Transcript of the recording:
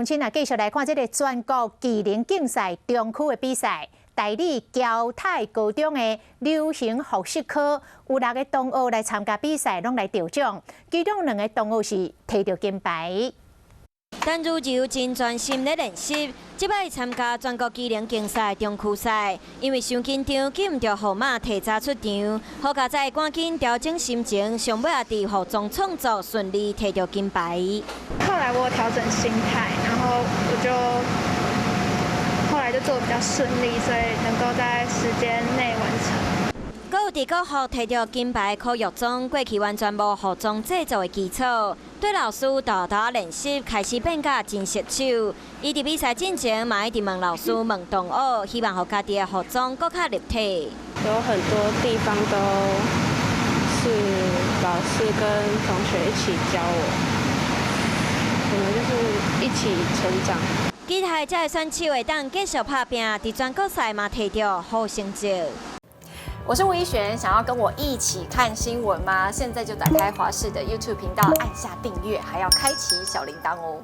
鄉親啊，繼續來看這个全國技能競賽中區的比賽。大里僑泰高中的流行服飾科有六个同學來參加比賽，攏來得獎。其中兩个同學是提著金牌。陳如柔真專心咧練習，這擺參加全國技能競賽中區賽，因為傷緊張，記毋著號碼，提早出場。好佳哉趕緊調整心情，上尾也佇服裝創作順利提著金牌。後來我調整心態，然後我就後來就做得比較順利，所以能夠在時間內完成。閣有佇國服提著金牌柯玉宗，過去完全無服裝製作的基礎，對老師沓沓練習，開始變甲真熟手。伊佇比賽進前嘛一直問老師、問同學，希望予家己的服裝閣較立體。有很多地方都是老師跟同學一起教我，我們就是一起成長。其他這个選手會當繼續拍拚，佇全國賽嘛提著好成績。我是吳怡璇，想要跟我一起看新聞嗎？現在就打開華視的 YouTube 頻道，按下訂閱，還要開啟小鈴鐺哦。